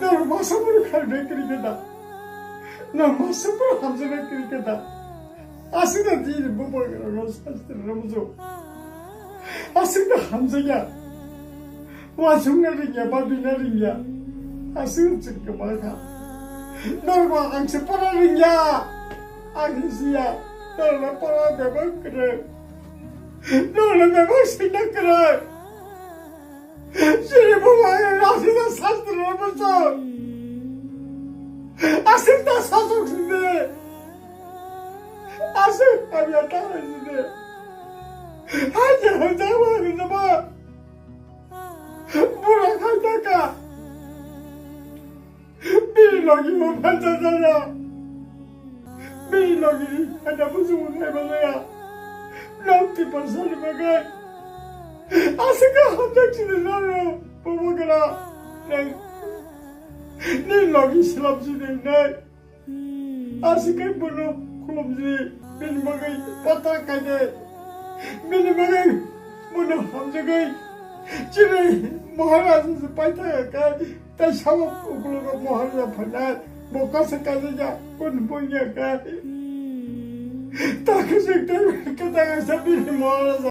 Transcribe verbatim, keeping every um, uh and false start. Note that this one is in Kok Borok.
Norok masa borok khairoknai kwrwi khe da? Norok masa borok hamjaknai kwrwi khe da? Aswk da di bubagra rok sastra rok muchung. Aswk da hamjakya. Uansukna rwngya, babina rwngya. Aswk chwng kwma kha. Norok ang se pora rwngya. Ang se siya. Norok pora bebak kwrwi. Norok bebak sina kwrwi. Chini buma rasi na sastra rwmasa. Aswk ta sasok sidi. Aswk hamya ta sidi. Haji hamya ma hamya ma. Bura khaitaka. Bini logi mo phansa jaya. Bini logi ada buju mo nai balaya. Nang ti phansa ni bagai. Aswk ka hamjak sini naro. Bubagra. Nang. Ni logi silam sini nai. Aswk kai bono khulumjli, bini bagwi pata kainai, bini bagwi bono hamjagwi chini Maharaja se paithak kha, tai sabo uklogo Maharaja phainai, bo kasa kaijak ya, bono bunya kha. Takhe se tai kata kaisa bini Maharaja.